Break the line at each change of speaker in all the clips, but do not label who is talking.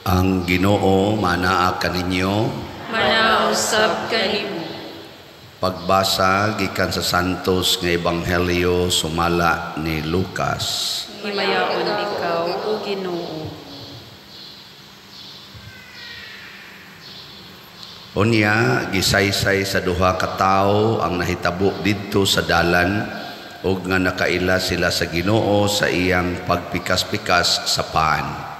Ang Ginoo manaa kaninyo.
Manausab kanimo.
Pagbasa gikan sa Santos nga Ebanghelyo sumala ni Lucas.
Himayaon ikaw, o Ginoo.
Unya gisaysay sa duha ka tawo ang nahitabo didto sa dalan ug nga nakaila sila sa Ginoo sa iyang pagpikas-pikas sa paan.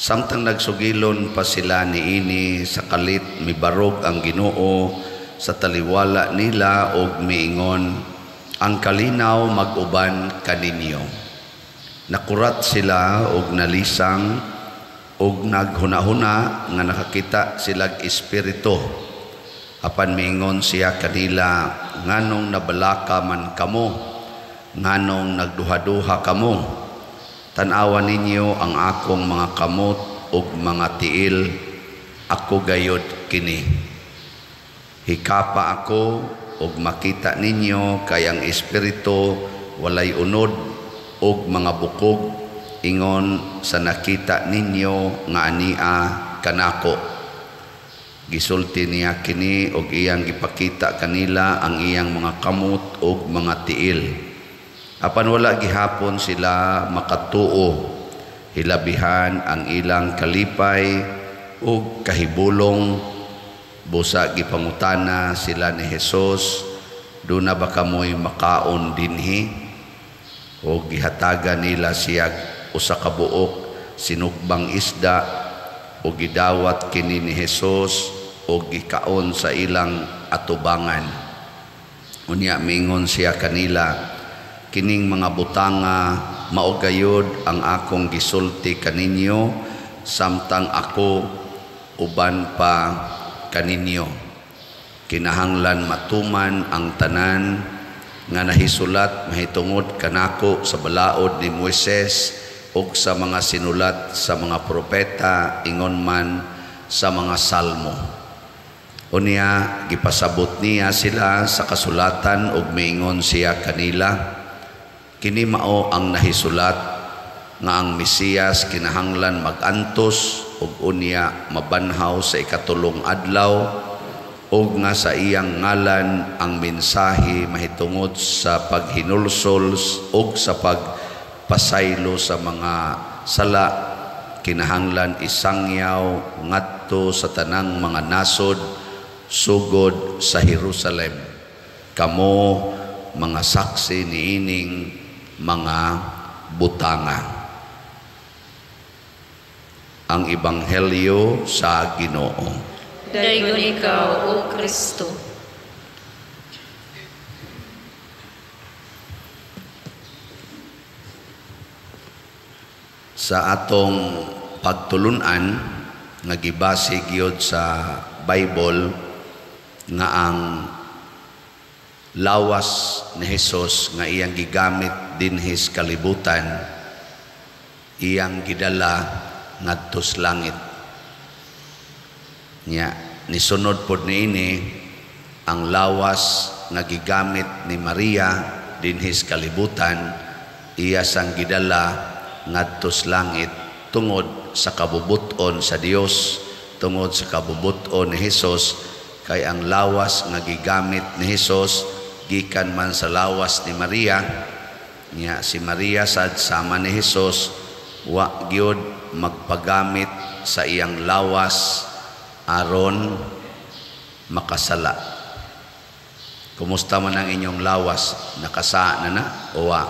Samtang nagsugilon pa sila niini sa kalit, mibarog ang Ginoo sa taliwala nila og miingon, ang kalinaw mag-uban kaninyo. Nakurat sila og nalisang og naghunahuna nga nakakita silag espiritu. Apan miingon siya kanila, nganong nabalaka man kamo, nganong nagduha-duha kamo? Tan-awa ninyo ang akong mga kamot ug mga tiil, ako gayod kini. Hikapa ako ug makita ninyo kay ang espiritu walay unod ug mga bukog, ingon sa nakita ninyo nga ania kanako. Gisulti niya kini ug iyang gipakita kanila ang iyang mga kamot ug mga tiil. Apan wala gihapon sila makatuo, hilabihan ang ilang kalipay ug kahibulong. Busa gipangutana sila ni Hesus, duna ba kamoy makaon dinhi? O gihatagan nila siya usa ka buok sinukbang isda, o gidawat kini ni Hesus o gikaon sa ilang atubangan. Unya mingon siya kanila, kining mga butanga mao gayud ang akong gisulti kaninyo samtang ako uban pa kaninyo. Kinahanglan matuman ang tanan nga nahisulat mahitungod kanako sa balaod ni Moises ug sa mga sinulat sa mga propeta, ingon man sa mga salmo. Unya gipasabot niya sila sa kasulatan ug miingon siya kanila, kini mao ang nahisulat nga ang Mesiyas kinahanglan magantos ug unya mabanhaw sa ikatulong adlaw, ug nga sa iyang ngalan ang mensahe mahitungod sa paghinulsol ug sa pagpasaylo sa mga sala kinahanglan isangyaw ngadto sa tanang mga nasod sugod sa Jerusalem. Kamo mga saksi niining mga butanga. Ang Ebanghelyo sa Ginoo.
Daygon ikaw, O Kristo.
Sa atong pagtulunan nga gibase gyud sa Bible nga ang lawas ni Hesus nga iyang gigamit dinhi sa kalibutan, iyang gidala ngadto sa langit. Nya nisunod pod niini ang lawas nga gigamit ni Maria dinhi sa kalibutan, iya sang gidala ngadto sa langit tungod sa kabubut-on sa Dios, tungod sa kabubut-on ni Hesus, kay ang lawas nga gigamit ni Hesus gikan man sa lawas ni Maria. Nya si Maria sad sama ni Hesus wa gyud magpagamit sa iyang lawas aron makasala. Kumusta man ang inyong lawas? Nakasa na na o wa?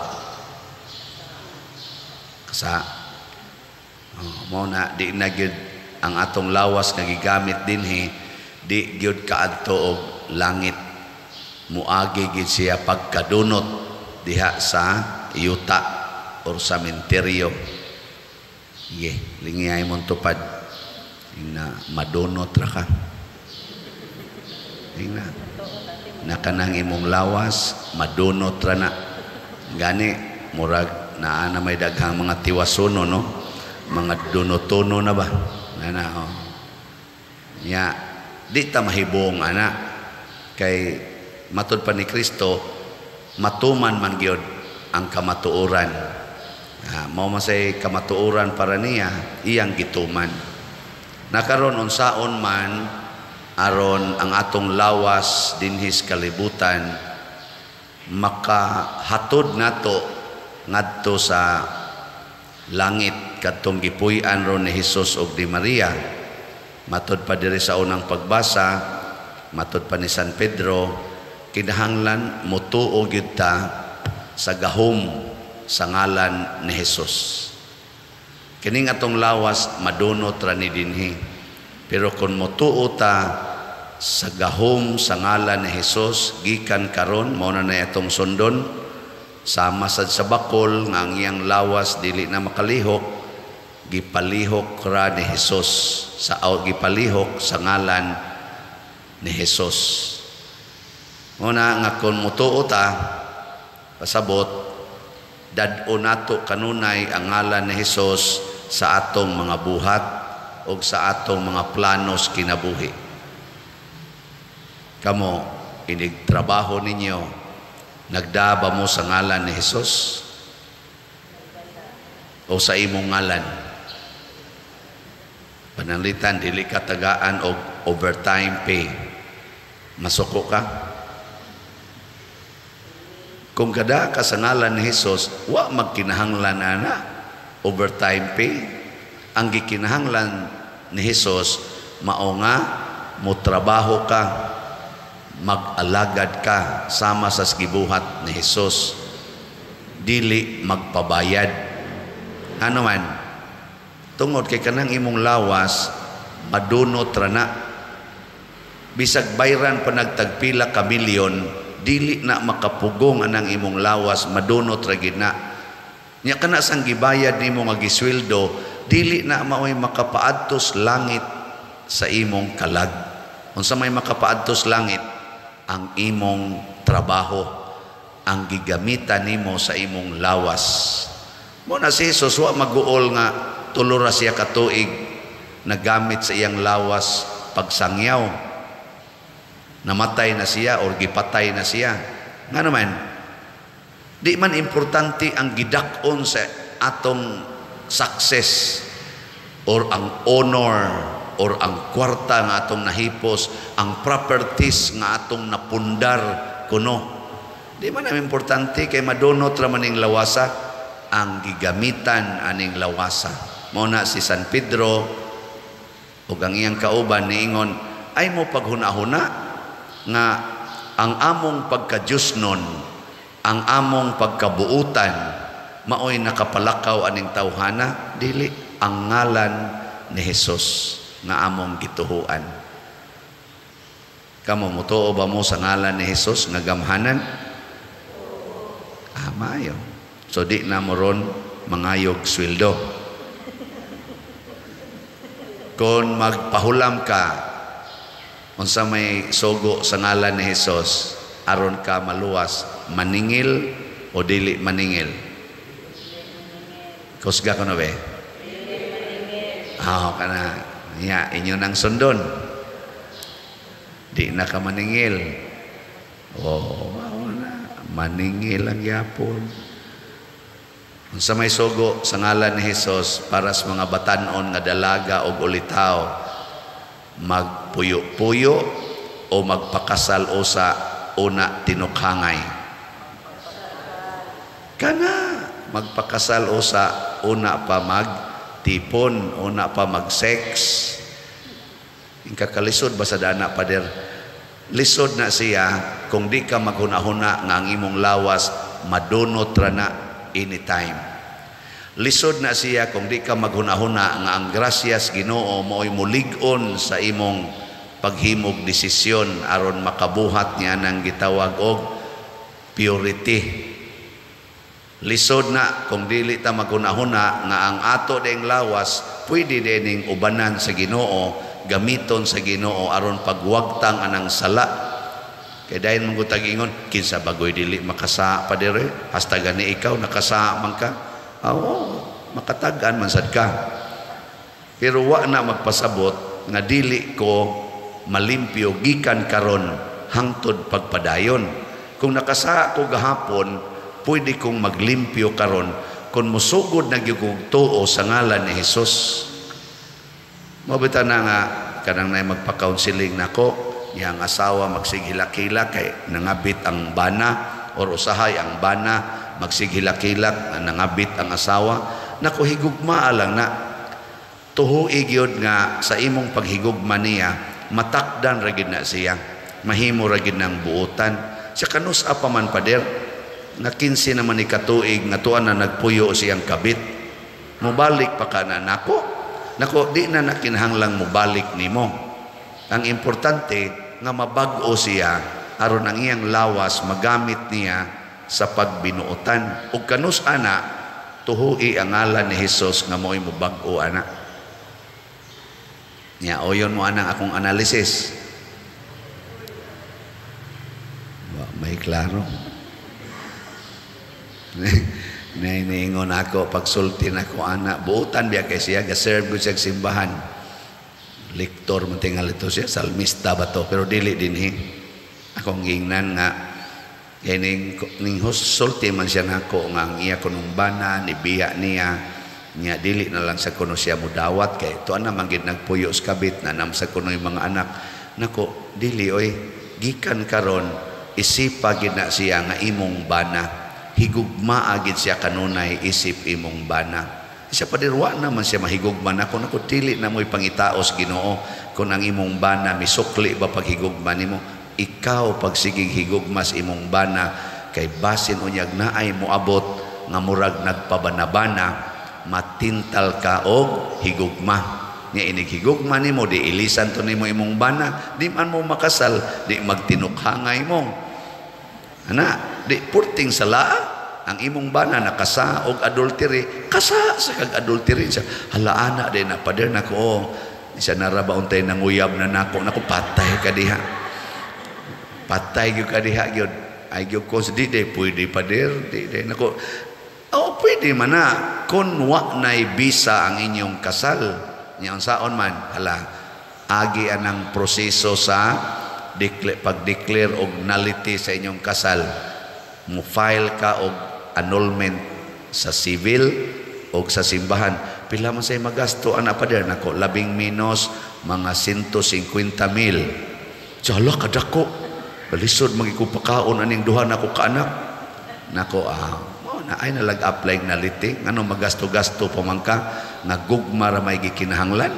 Kasa. Oh, mao na di na gyud ang atong lawas nga gigamit dinhi, di gyud kaadto og langit. Muagi gyud siya pagkadunot diha sa yuta or sa menteryo. Ye, lingiyay mong tupad. Ina madunot ra ka. Ina nakanang imong lawas madunot ra na. Gani murag naa na may daghang mga tiwasuno, no? Mga dunotono na ba? Nana, oh. Nya di ta mahibong ana kay matud pa ni Kristo matuman man gyud ang kamatuoran. Mao man say kamatuoran para niya iyang gituman. Nakaron, unsaon man aron ang atong lawas dinhi sa kalibutan makahatod nato ngadto sa langit, kadtong gipuy-an ron ni Jesus ug ni Maria? Matod pa diri sa unang pagbasa, matod pa ni San Pedro, kinahanglan motuo gyud ta sa gahom sa ngalan ni Jesus. Kining atong lawas, madunot ra ni dinhi. Pero kung motuo ta sa gahom sa ngalan ni Jesus gikan karon, mao na na atong sundon, sama sad sa bakol nga ang iyang lawas dili na makalihok, gipalihok ra ni Jesus sa o gipalihok sa ngalan ni Jesus. Mao na nga kung motuo ta, pasabot, dad-o nato kanunay ang ngalan ni Jesus sa atong mga buhat o sa atong mga planos kinabuhi. Kamo, inig trabaho ninyo, nagdaba mo sa ngalan ni Jesus o sa imong ngalan? Pananglitan, dili ka tagaan og overtime pay. Masuko ka? Kung kada ka sa ngalan ni Jesus, wa magkinahanglan ana overtime pay. Ang gikinahanglan ni Jesus mao nga motrabaho ka, mag-alagad ka sama sa gibuhat ni Jesus, dili magpabayad. Ano man, tungod kay kanang imong lawas madunot ra na. Bisag bayran pa nagtagpila ka milyon, dili na makapugong anang imong lawas, madunot ra gid na. Nya kana sang gibayad nimo nga gisweldo, dili na maoy makapaadtos langit sa imong kalag. Unsa may makapaadtos langit? Ang imong trabaho, ang gigamitan nimo sa imong lawas. Mo na si Jesus wa maguol nga 3 ra siya ka tuig nagamit sa iyang lawas pagsangyaw. Namatay na siya or gipatay na siya. Nga naman, di man importante ang gidak-on sa atong success or ang honor or ang kwarta nga atong nahipos, ang properties nga atong napundar kuno. Di man ang importante kay madunot ra man ning lawasa, ang gigamitan aning lawasa. Mao na si San Pedro ug ang iyang kauban niingon, ay mo paghuna-huna nga ang among pagka-Diyosnon, ang among pagkabuutan, maoy nakapalakaw aning tawhana? Dili, ang ngalan ni Jesus nga among gituhuan. Kamo, mutuo ba mo sa ngalan ni Jesus nga gamhanan? Ah, maayo. So di na mo ron mangayog sweldo. Kung magpahulam ka, unsa may sugo sa ngalan ni Jesus aron ka maluwas, maningil o dili maningil? Kusga ko na be? Ah, kana ya inyo nang sundon. Di na ka maningil. Oh, mao na. Maningil ang yapon. Unsa may sugo sa ngalan ni Jesus para sa mga batanon nga dalaga og ulitaw, magpuyo-puyo o magpakasal usa una tinukhangay? Kana magpakasal usa una pa magtipon, una pa mag-sex. Kalisod ba sa dana, pader? Lisod na siya kung di ka maghuna-huna nga ang imong lawas madunot ra na anytime. Lisod na siya kung di ka maghuna-huna nga ang grasyas Ginoo mao'y mulig-on sa imong paghimog desisyon aron makabuhat niya nang gitawag og purity. Lisod na kung dili ta maghuna-huna nga ang ato ding lawas pwede dining ubanan sa Ginoo, gamiton sa Ginoo aron pagwagtang anang sala. Kay dayon man gud ingon, "Kinsa bagoy dili makasa, padere? Hasta gani ikaw nakasa man ka." Oo, makatag-an man sad ka. Pero wa na magpasabot nga dili ko malimpyo gikan karon hangtod pagpadayon. Kung nakasa ko gahapon, pwede kong maglimpyo karon kung musugod na gyud kog tuo sa ngalan ni Jesus. Mao bitaw na nga kanang nay magpa-counseling nako, iyang asawa magsighilak-hilak kay nangabit ang bana or usahay ang bana magsighilak-hilak, nangabit ang asawa. Nako, higugmaa lang na. Tuhui gyud nga sa imong paghigugma niya, matakdan ra gyud na siya, mahimo ra gyud ng buotan. Sa kanus-a pa man, pader, nga 15 naman ni katuig nga tuan na nagpuyo siyang kabit, mobalik pa ka na nako? Nako, di na nakinahanglang mobalik nimo. Ang importante nga mabag-o siya aron ang iyang lawas magamit niya sa pagbinuotan. Ug kanus ana, tuhui ang ngalan ni Hesus nga mo'y mobag-o ana niya. Oyon mo anang akong analysis. Wa may klaro. Niingon ako, pagsulti nako ana, buotan biya kay siya, ga-serve ko siya simbahan. Lektor man tingal ito siya, salmista ba to, pero dili dinhi. Akong giingnan nga kay ning sulti man siya nako nga ang iya kunong bana ni biya niya, niya dili na lang sa kuno siya mudawat kay tuan na man gid nagpuyo sa kabit na nam sa kuno yung mga anak. Nako, dili oy, gikan karon isipa gid na siya nga imong bana, higugmaa gid siya kanunay isip imong bana. Siya padirwa naman siya mahigugma nako. Nako, dili na mo'y pangitaos Ginoo kung ang imong bana misukli ba paghigugma nimo. Ikaw pagsigig higugma sa imong bana kay basin unyag naay moabot nga murag nagpabanabana, matintal ka og higugma nya. Inig higugma nimo, di ilisan to nimo imong bana, di man mo makasal, di magtinukhangay mo ana, di purting sala. Ang imong bana nakasa og adultery, kasa sa kag adultery siya. Hala, ana di na, pader. Nako, oh, siya nara ba untay nanguyab na nako. Nako, patay ka diha, patay gyud ka diha gyud. Ay gyud ko di di pwede, pader, di di. Nako, oh, pwede man na kun wa nay bisa ang inyong kasal nya. Unsaon man? Hala, agi anang proseso sa pag-declare og nullity sa inyong kasal. Mo file ka og annulment sa civil o sa simbahan. Pila man say magasto ana, pader? Nako, labing menos mga 150 mil. Hala, kadako, balisod magikupakaon aning duha nako kaanak. Nako, mo na ay nalag-apply nullity. Ngano magasto-gasto pa man ka nga gugma ra may gikinahanglan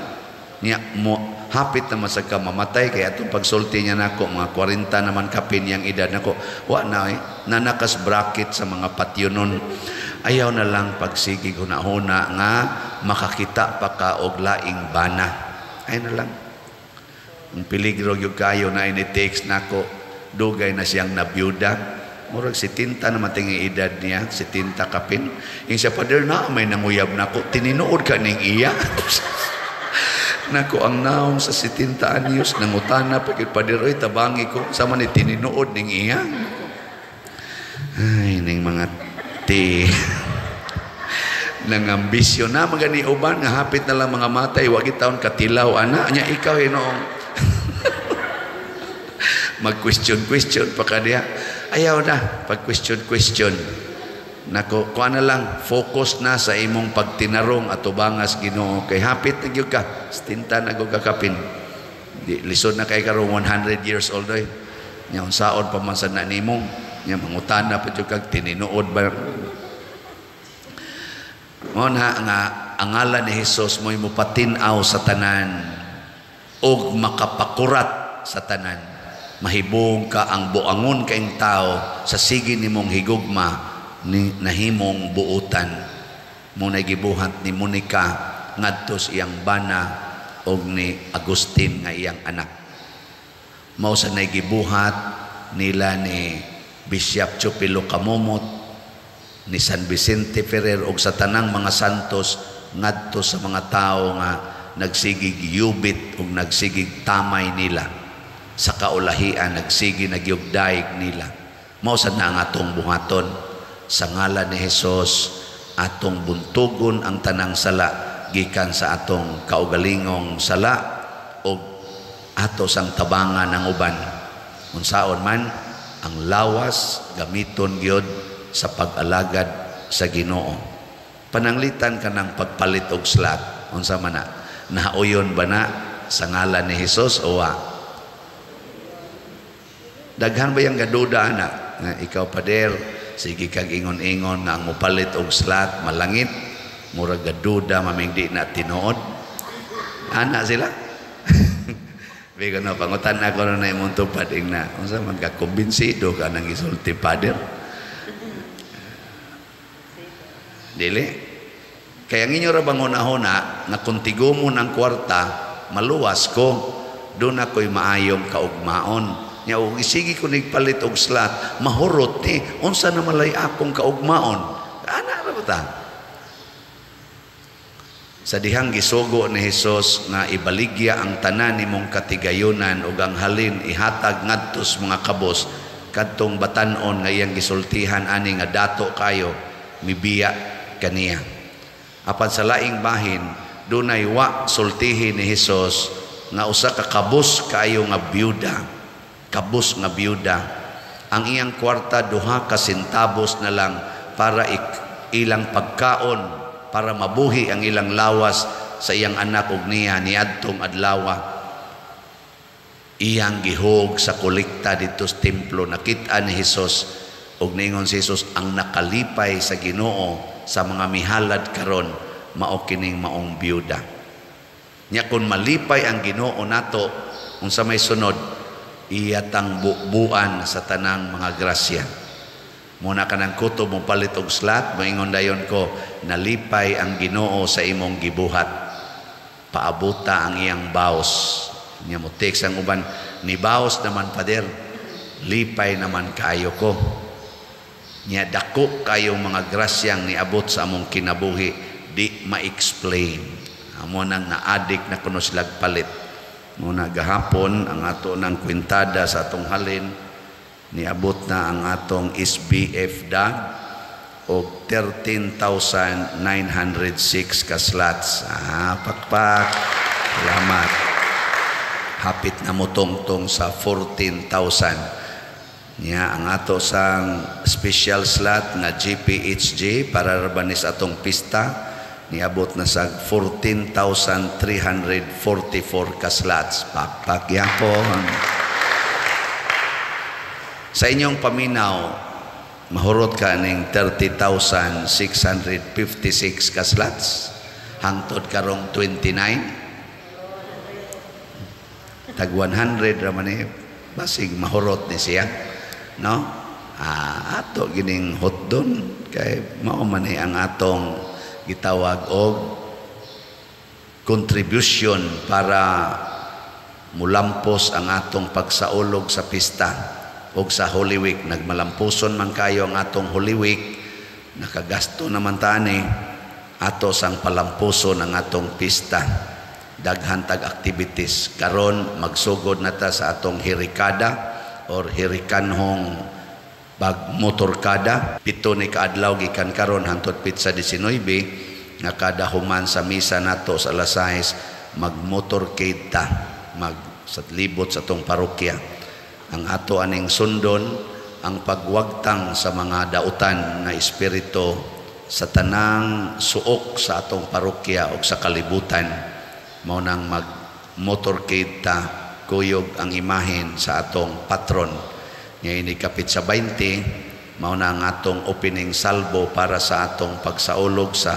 niya? Mo hapit naman sa ka mamatay kay atong pagsulti niya nako, mga 40 naman kapin yang edad. Nako, wa na eh, nanakas bracket sa mga patyonon. Ayaw na lang pagsigig hunahuna nga makakita pa ka og laing bana. Ay na lang ang peligro gyud kayo na ini text nako, dugay na siyang nabiyuda, murag 70 naman tingi edad niya, 70 kapin. Yung siya, "Pader, na may nanguyab nako." Tininuod ka ning iya? Nako, ang naong sa 70 anyos nangutana pa gyud, "Pader oy, tabangi ko." Sama ni tininuod ning iya. Ay, ning mga ti nangambisyon na magani uban nga hapit na lang mga matay, wa gid taon katilaw ana nya. Ikaw hinuong mag question question pa ka diha. Ayaw na pag question question. Nako, kuha na lang, focus na sa imong pagtinarong atubangas Ginoo kay hapit na gyud ka 70 na gyud kakapin. Di lisod na kay karon 100 years old oy. Nya unsaon pa man sa na nimo nya, mangutana pa jud kag tininuod ba mo na nga ang ngalan ni Hesus mo'y mopatin-aw sa tanan ug makapakurat sa tanan. Mahibong ka ang buangon kaing tao sa sige nimong higugma ni nahimong buutan mo na gibuhat ni Monica ngadto sa iyang bana og ni Agustin nga iyang anak. Mao sa gibuhat nila ni Bishop Chupilo Camomot, ni San Vicente Ferrer og sa tanang mga santos ngadto sa mga tao nga nagsigig yubit ug nagsigig tamay nila sa kaulahian, nagsigi nagyugdaig nila. Mao sad na ang atong buhaton. Sa ngalan ni Hesus, atong buntugon ang tanang sala gikan sa atong kaugalingong sala og ato sang tabangan ang uban. Unsaon man, ang lawas gamiton gyud sa pag-alagad sa Ginoo. Pananglitan ka ng pagpalit og slot, unsa man na? Nauyon ba na sa ngalan ni Hesus o wa? Daghan ba yung gaduda ana nga ikaw, pader, sige kag ingon-ingon nga ang mopalit og slot malangit, murag gaduda maming di na tinuod ana sila? Bigo na pangutan ako na imong tupad, ingna unsa man ka kumbinsido ka nang gisulti, pader? Dili kaya ang inyo ra bang hunahuna nga kung tigumon ang kwarta maluwas ko, doon ako'y maayong kaugmaon? Nya og isigi ko nigpalit og slot, mahurot ni, unsa na malay akong kaugmaon? Ana ra ba ta? Sa dihang gisugo ni Hesus nga ibaligya ang tanan nimong katigayunan ug ang halin ihatag ngadto sa mga kabos, kadtong batan-on nga iyang gisultihan ani nga dato kayo mibiya kaniya. Apan sa laing bahin, dunay wa sultihi ni Hesus nga usa ka kabus kaayo nga byuda, kabus nga byuda. Ang iyang kwarta 2 ka sentabos na lang para ilang pagkaon, para mabuhi ang ilang lawas sa iyang anak ug niya niadtong adlawa. Iyang gihog sa kolekta didto sa templo. Nakita ni Hesus ug niingon si Hesus, ang nakalipay sa Ginoo sa mga mihalad karon mao kining maong byuda. Nya kun malipay ang Ginoo nato, unsa may sunod? Iya tang bubuan sa tanang mga grasya. Muna ka ng kutob mo palit og slot, moingon dayon ko, nalipay ang Ginoo sa imong gibuhat. Paabuta ang iyang baos. Nya mo text ang uban, ni baos naman pader, lipay naman kayo ko. Nya dako kayo mga grasyang niabot sa among kinabuhi, di ma-explain. Amo nang na-addict na kuno silag palit. Muna gahapon ang ato ng kwintada sa atong halin, niabot na ang atong SBF dag og 13,906 ka slots. Pakpak. Salamat. Hapit na motungtong sa 14,000. Nya ang ato sang special slot nga GPHG para ra ba ni sa atong pista, niabot na sa 14,344 ka slots. Pakpak yapon. Sa inyong paminaw, mahurot ka ning 30,656 ka slots hangtod karong 29. Tag 100 ra man ni, basig mahurot ni siya, no? Ato gining hotdon kay mao man ni ang atong gitawag og contribution para mulampos ang atong pagsaulog sa pista og sa Holy Week. Nagmalampuson man kayo ang atong Holy Week, nakagasto naman tani ato sang palampuson ang atong pista. Daghan tag activities karon, magsugod na ta sa atong hirikada or hirikanhong pag motorkada. 7 ni kaadlaw gikan karon hangtod pitsa 19 nga kada human sa misa nato sa alas 6 magmotorcade ta, mag sa libot sa atong parokya. Ang ato aning sundon ang pagwagtang sa mga dautan nga espiritu sa tanang suok sa atong parokya o sa kalibutan. Mao nang mag motorcade ta, kuyog ang imahen sa atong patron. Ngayon ikapit sa 20, mao na ang atong opening salvo para sa atong pagsaulog sa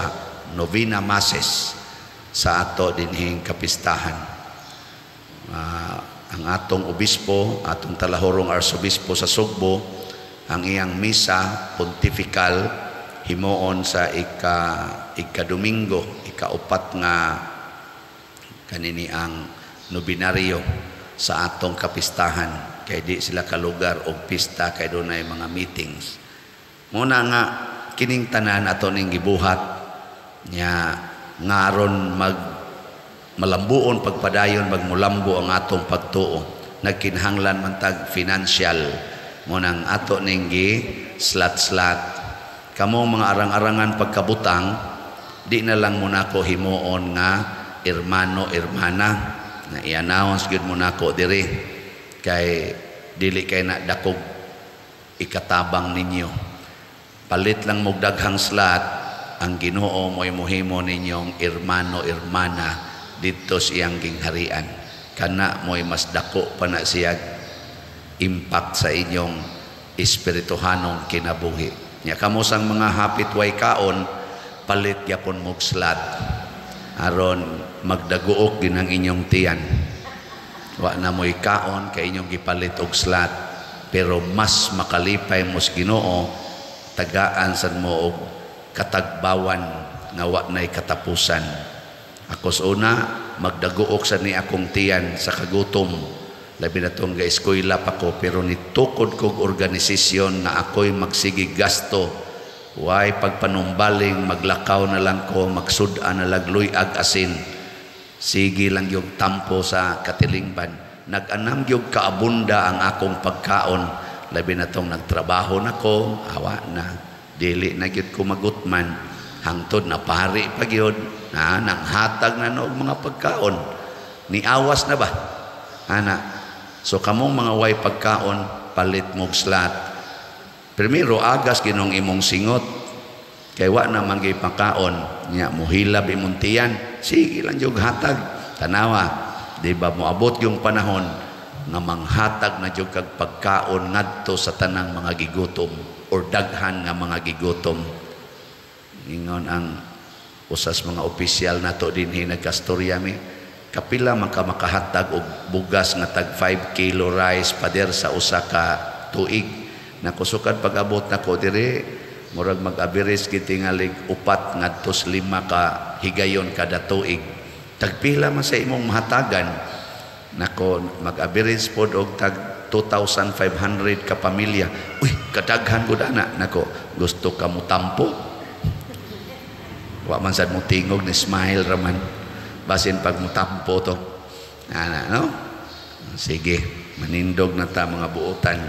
Novena Masses sa ato dinhing kapistahan. Ang atong obispo, atong talahorong arsobispo sa Sugbo, ang iyang misa pontifical himuon sa ika-Domingo, ika-4 nga kanini ang nobinaryo sa atong kapistahan, kay di sila kalugar og pista kay dunay mga meetings. Muna nga kining tanan ato ning gibuhat nya ngaron mag malambuon pagpadayon magmulambo ang atong pagtuo. Nagkinahanglan man tag financial, mo nang ato ning gi slat-slat. Kamong mga arang-arangan pagkabutang, di na lang mo nako himuon nga hermano hermana na i-announce gyud mo nako diri kay dili kay na dakog ikatabang ninyo. Palit lang mog daghang slot, ang Ginoo mo'y muhimo ninyong hermano hermana didto sa iyang gingharian. Kana mo'y mas dako pa na siya impact sa inyong espirituhanong kinabuhi. Nya kamo sang mga hapit way kaon, palit gyapon mo'g slat aron magdaguok din ang inyong tiyan. Wa na mo'y kaon kay inyong gipalit og slat, pero mas makalipay mo sa Ginoo, tagaan sad mo og katagbawan nga wa na'y katapusan. Ako sa una, magdaguok sa ni akong tiyan sa kagutom. Labi na tong ga-eskwela pa ko, pero nitukod kog organisasyon na ako'y magsige gasto. Way pagpanumbaling, maglakaw na lang ko, magsud-an na lang luyag asin. Sige lang yung tampo sa katilingban. Nag-anam yung kaabunda ang akong pagkaon. Labi na tong nagtrabaho na ko, awa na. Dili na gyud ko magutman. Hangtod na pari pa gyud, na nanghatag na og mga pagkaon. Niawas na ba? Ana. So kamong mga way pagkaon, palit mo'g slat. Primero agas ginong imong singot. Kay wa na man pakaon, nya muhilab imong tiyan, sige lang jud hatag. Tanawa, di ba moabot yung panahon nga manghatag na jud kag pagkaon ngadto sa tanang mga gigutom or daghan nga mga gigutom. Ingon ang usas mga opisyal nato dinhi, nagkastorya mi, kapila man ka makahatag og bugas nga tag 5 kilo rice, pader, sa usa ka tuig? Nakusukad pag-abot nako diri, murag mag-average gid tingalig 4 ngadto 5 ka higayon kada tuig. Tagpila man sa imong mahatagan? Nako, mag-average pod og tag 2,500 ka pamilya. Uy, kadaghan gud ana. Nako, gusto ka mo tampo? Wa man sad mo tingog ni smile raman. Basin pag mutampo to. Ana, no? Sige, manindog na ta, mga buotan.